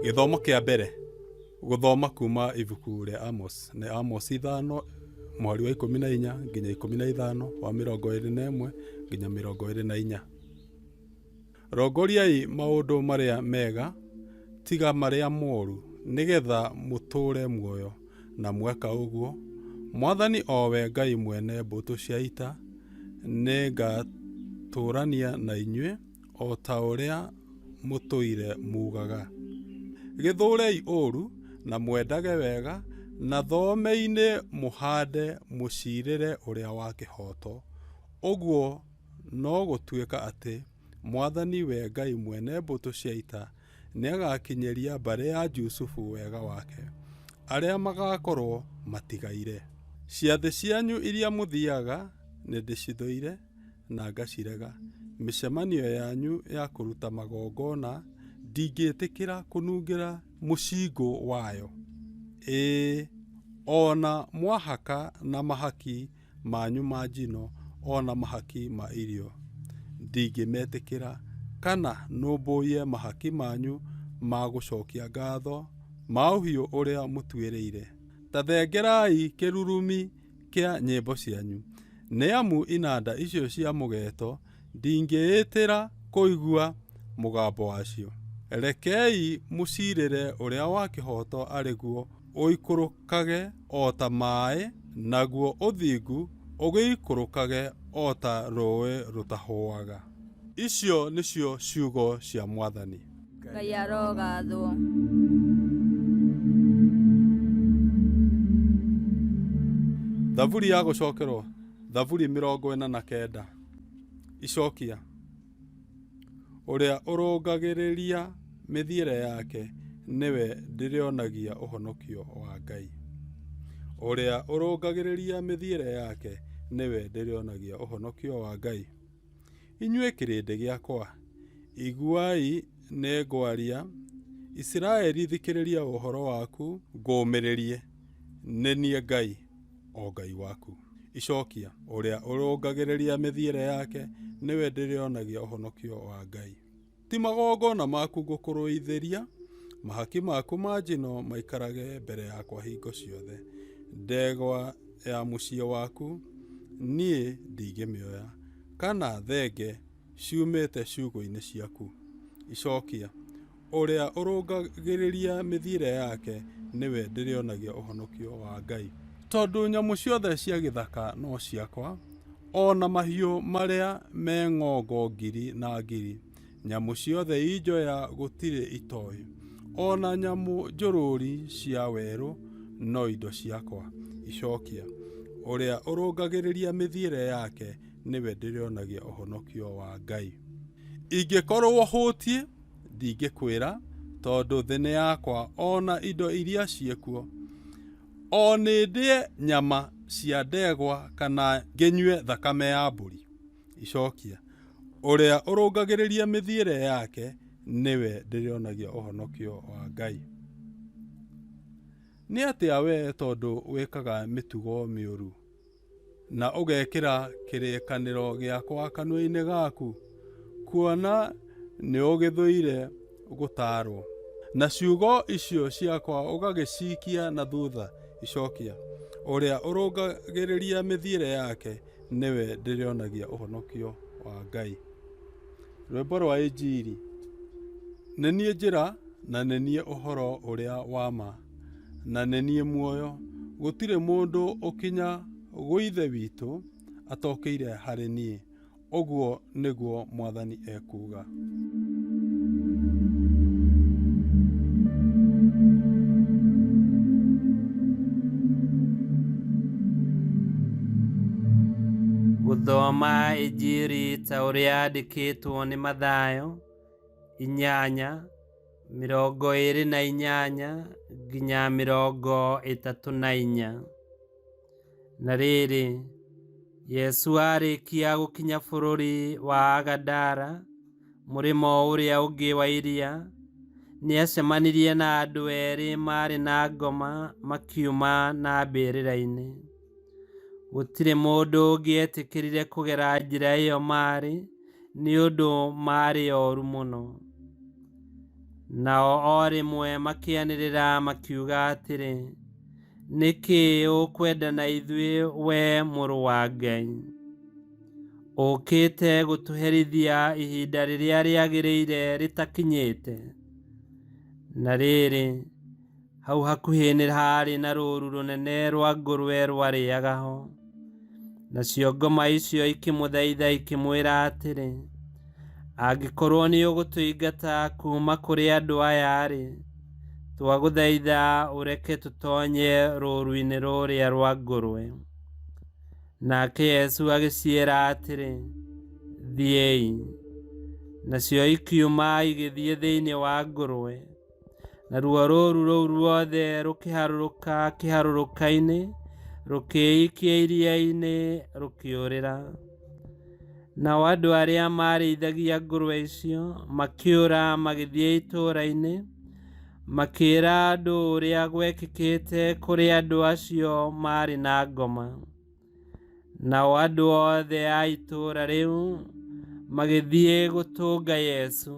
Gĩthomo kĩa mbere gũthoma kuma ibuku rĩa Amos nĩ Amos 5 mũhari wa 14 nginya 15 wa 21 nginya 24. Rongoriai maũndũ marĩa mega, tiga marĩa moru, nĩgeetha mũtũũre muoyo, na mweka ũguo, Mwathani o we Ngai mwene mbũtũ cia ita, nĩngatũũrania na inyuĩ o ta ũrĩa mũtũire muugaga. Gĩthũũrei ũũru, na mwendage wega, na thoome-inĩ mũhaande mũciirĩre ũrĩa wa kĩhooto. Ũguo no gũtuĩka atĩ Mwathani we Ngai mwene mbũtũ cia ita nĩagakinyĩria mbarĩ ya Jusufu wega wake, arĩa magaakorwo matigaire. Ciathĩ cianyu iria mũthiaga nĩndĩcithũire na ngacirega, mĩcemanio yanyu ya kũruta magongona ndingĩĩtĩkĩra kũnungĩra mũcingũ wayo, ĩĩ, o na mwahaka na mahaki manyu ma njino o na mahaki ma irio, ndingĩmetĩkĩra, kana nũmbũiye mahaki manyu ma gũcokia ngatho ma ũhiũ ũrĩa mũtuĩrĩire. Ta thengerai kĩrurumi kĩa nyĩmbo cianyu, nĩ amu inanda icio cia mũgeeto ndingĩĩtĩra kũigua mũgambo wacio. Rekei mũciirĩre ũrĩa wa kĩhooto arĩ guo ũikũrũkage o ta maĩ, naguo ũthingu ũgĩikũrũkage o ta rũũĩ rũtahũaga. Icio nĩcio ciugo cia Mwathani. Ngai arogathwo. Thaburi ya gũcokerwo, Thaburi 49. Icokia. Ũrĩa ũrũngagĩrĩria mĩthiĩre yake nĩwe ndĩrĩonagia ũhonokio wa Ngai. Ũrĩa ũrũngagĩrĩria mĩthiĩre yake nĩwe ndĩrĩonagia ũhonokio wa Ngai. Inyuĩ kĩrĩndĩ gĩakwa, iguai nĩngwaria, Isiraeli thikĩrĩria ũhoro waku ngũũmĩrĩrie, nĩ niĩ Ngai, o Ngai waku. Icokia, ũrĩa ũrũngagĩrĩria mĩthiĩre yake nĩwe ndĩrĩonagia ũhonokio wa Ngai. Ti magongona maku ngũkũrũithĩria, mahaki maku ma njino maikarage mbere yakwa hingo ciothe. Ndegwa ya mũciĩ waku niĩ ndingĩmĩoya, kana thenge ciumĩte ciugũ-inĩ ciaku. Icokia, ũrĩa ũrũngagĩrĩria mĩthiĩre yake nĩwe ndĩrĩonagia ũhonokio wa Ngai. Tondũ nyamũ ciothe cia gĩthaka no ciakwa, o na mahiũ marĩa me ng'ongo ngiri na ngiri, nyamũ ciothe i njoya gũtirĩ itoĩ, o na nyamũ njũrũri cia werũ no indo ciakwa. Icokia, ũrĩa ũrũngagĩrĩria mĩthiĩre yake nĩwe ndĩrĩonagia ũhonokio wa Ngai. Ingĩkorwo hũtiĩ, ndingĩkwĩra, tondũ thĩ nĩ yakwa o na indo iria ciĩkuo. O nĩ ndĩe nyama cia ndegwa kana ngĩnyue thakame ya mbũri? Icokia, ũrĩa ũrũngagĩrĩria mĩthiĩre yake nĩwe ndĩrĩonagia ũhonokio wa Ngai. Nĩ atĩa wee tondũ wĩkaga mĩtugo mĩũru? na ũgekĩra kĩrĩkanĩro gĩakwa kanua-inĩ gaku, kuona nĩũgĩthũire gũtaarwo, na ciugo icio ciakwa ũgagĩcikia na thutha. Icokia, ũrĩa ũrũngagĩrĩria mĩthiĩre yake nĩwe ndĩrĩonagia ũhonokio wa Ngai. Rwĩmbo rwa Injiri. Nĩ niĩ njĩra, na nĩ niĩ ũhoro ũrĩa wa ma, na nĩ niĩ muoyo, gũtirĩ mũndũ ũkinya gwĩ Ithe witũ atokĩire harĩ niĩ, ũguo nĩguo Mwathani ekuuga. Gũthoma Injiri ta ũrĩa yandĩkĩtwo nĩ Mathayo 8:28 nginya 34. Na rĩrĩ, Jesũ aarĩkia gũkinya bũrũri wa Agadara, mũrĩmo ũrĩa ũngĩ wa iria, nĩacemanirie na andũ erĩ maarĩ na ngoma makiuma na mbĩrĩra-inĩ. Gũtirĩ mũndũ ũngĩetĩkĩrire kũgera njĩra ĩyo maarĩ, nĩ ũndũ maarĩ oru mũno. Nao o rĩmwe makĩanĩrĩra makiuga atĩrĩ, nĩ kĩĩ ũkwenda na ithuĩ we Mũrũ wa Ngai? Ũkĩte gũtũherithia ihinda rĩrĩa rĩagĩrĩire rĩtakinyĩte? Na rĩrĩ, hau hakuhĩ nĩ haarĩ na rũũru rũnene rwa ngũrwe rwarĩaga ho. Nacio ngoma icio ikĩmũthaitha ikĩmwĩra atĩrĩ, angĩkorwo nĩ ũgũtũingata kuuma kũrĩ andũ aya-rĩ, twagũthaitha ũreke tũtonye rũũru-inĩ rũrĩa rwa ngũrwe. Nake Yesu agĩciĩra atĩrĩ, thiĩi. Nacio ikiuma igĩthiĩ thĩinĩ wa ngũrwe. Naruo rũũru rũu ruothe rũkĩharũrũka kĩharũrũka-inĩ, rũkĩĩikia iria-inĩ, rũkĩũrĩra. Nao andũ arĩa maarĩithagia ngũrwe icio makĩũra magĩthiĩ itũũra-inĩ, makĩĩra andũ ũrĩa gwekĩkĩte kũrĩ andũ acio maarĩ na ngoma. Nao andũ othe a itũũra rĩu magĩthiĩ gũtũnga Yesu.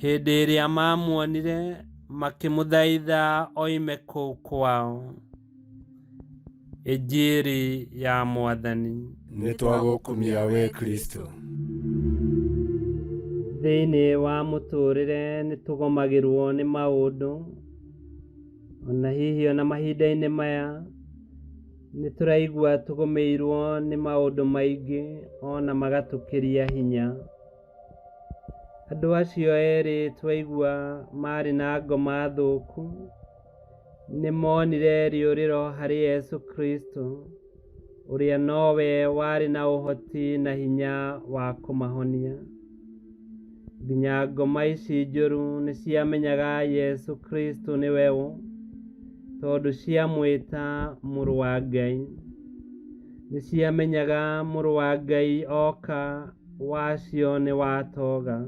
Hĩndĩ ĩrĩa maamuonire, makĩmũthaitha oime kũu kwao. Injiri ya Mwathani. Nĩ twagũkumia we Kristo. Thĩinĩ wa mũtũũrĩre nĩ tũgomagĩrwo nĩ maũndũ, ona hihi ona mahinda-inĩ maya nĩ tũraigua tũgũmĩirwo nĩ maũndũ maingĩ ona magatũkĩria hinya. Andũ acio erĩ twaigua marĩ na ngoma thũku, nĩ monire rĩũrĩro harĩ Yesu Kristo, ũrĩa nowe warĩ na ũhoti na hinya wa kũmahonia. Nginya ngoma ici njũru nĩ ciamenyaga Yesu Kristo nĩwe ũ, tondũ ciamwĩta Mũrũ wa Ngai. Nĩ ciamenyaga Mũrũ wa Ngai oka wacio nĩ watoga.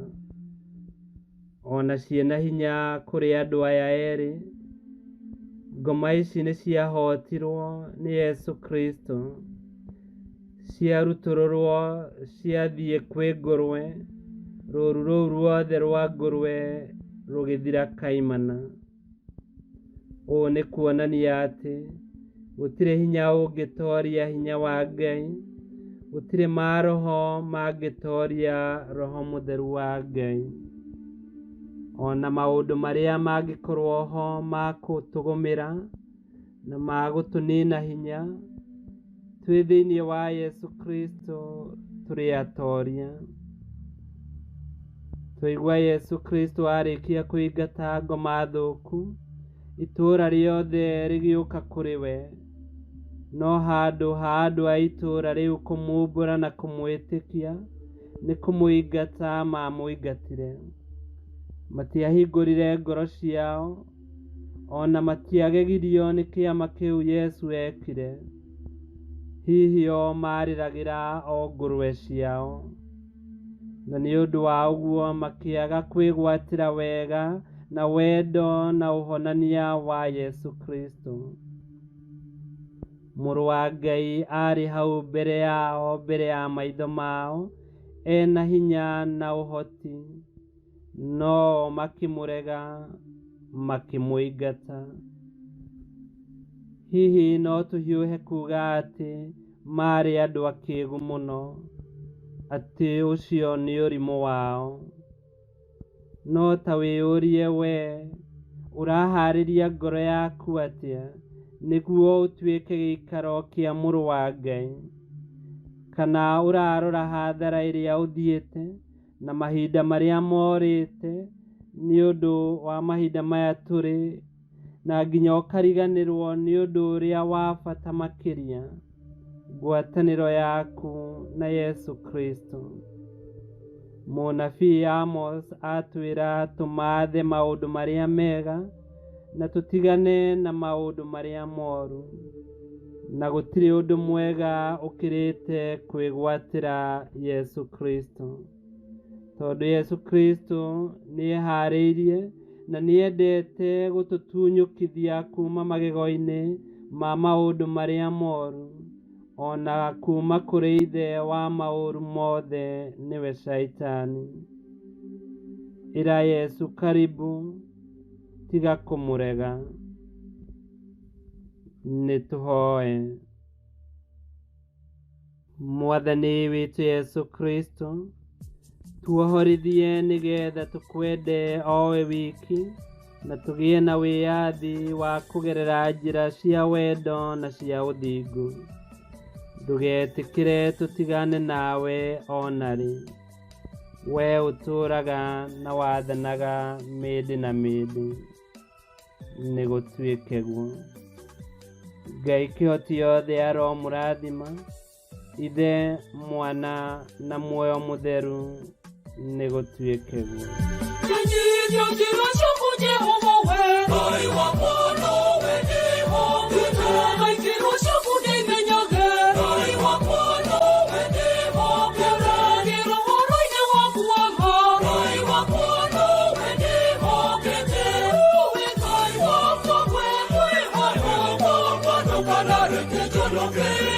Ona ciĩna hinya kũrĩ andũ aya erĩ, ngoma ici nĩ ciahotirwo nĩ Yesu Kristo. Ciarutũrũrwo ciathiĩ kwĩ ngũrwe, rũũru rũu ruothe rwa ngũrwe rũgĩthira kaimana. Ũũ nĩ kuonania atĩ gũtirĩ hinya ũngĩtoria hinya wa Ngai, gũtirĩ maroho mangĩtoria Roho Mũtheru wa Ngai. Ona maũndũ marĩa mangĩkorwo ho ma gũtũgũmĩra na ma gũtũnina hinya, twĩ thĩinĩ wa Yesu Kristo tũrĩ atoria. Twaigua Yesu Kristo arĩkia kũingata ngoma thũku, itũũra rĩothe rĩgĩũka kũrĩ we. No handũ ha andũ a itũũra rĩu kũmumbũra na kũmwĩtĩkia, nĩ kũmũingata mamũingatire. Matiahingũrire ngoro ciao, ona matiagegirio nĩ kĩama kĩu Yesu ekire. Hihi o marĩragĩra o ngũrwe ciao. Na nĩ ũndũ wa ũguo makĩaga kwĩgwatĩra wega na wendo na ũhonania wa Yesu Kristo. Mũrũ wa Ngai arĩ hau mbere yao, mbere ya maitho mao, ena hinya na ũhoti, no makĩmũrega, makĩmũingata. Hihi no tũhiũhe kuuga atĩ maarĩ andũ akĩĩgu mũno, atĩ ũcio nĩ ũrimũ wao. No ta wĩyũrie we, ũraharĩria ngoro yaku atĩa nĩguo ũtuĩke gĩikaro kĩa Mũrũ wa Ngai? Kana ũrarora hathara ĩrĩa ũthiĩte na mahinda marĩa morĩte nĩ ũndũ wa mahinda maya tũrĩ, na nginya ũkariganĩrwo nĩ ũndũ ũrĩa wa bata makĩria, ngwatanĩro yaku na Yesu Kristo. Mũnabii Amos atwĩra tũmaathe maũndũ marĩa mega na tũtigane na maũndũ marĩa moru, na gũtirĩ ũndũ mwega ũkĩrĩte kwĩgwatĩra Yesu Kristo. Tondũ Yesu Kristo nĩeharĩirie na nĩendete gũtũtunyũkithia kuma magego-inĩ ma maũndũ marĩa moru, ona kuma kũrĩ ithe wa maũru mothe nĩwe Shaitani. Ĩra Yesu karibu, tiga kũmũrega. Nĩ tũhoe. Mwathani witũ Yesu Kristo, tuohorithie nĩgetha tũkwende owe wiki na tũgĩe na wĩyathi wa kũgerera njĩra cia wendo na cia ũthingu. Ndũgetĩkĩre tũtigane nawe ona rĩ. We ũtũũraga na wathanaga mĩndĩ na mĩndĩ. Nĩ gũtuĩke guo. Ngai kĩhoti yothe aromũrathima, Ithe, Mwana na Muoyo Mũtheru, nĩ gũtuĩke guo. Menyithia njĩra ciaku Jehova we Ngai wakwa nowe ndĩhokete Ikĩro ciaku ndĩmenyage Ngai wakwa nowe ndĩhokete Ngĩra ũhoro-inĩ waku wa ma Ngai wakwa nowe ndĩhokete Ũwe Ngai wakwa we mwĩhoko wakwa ndũkanareke njonoke.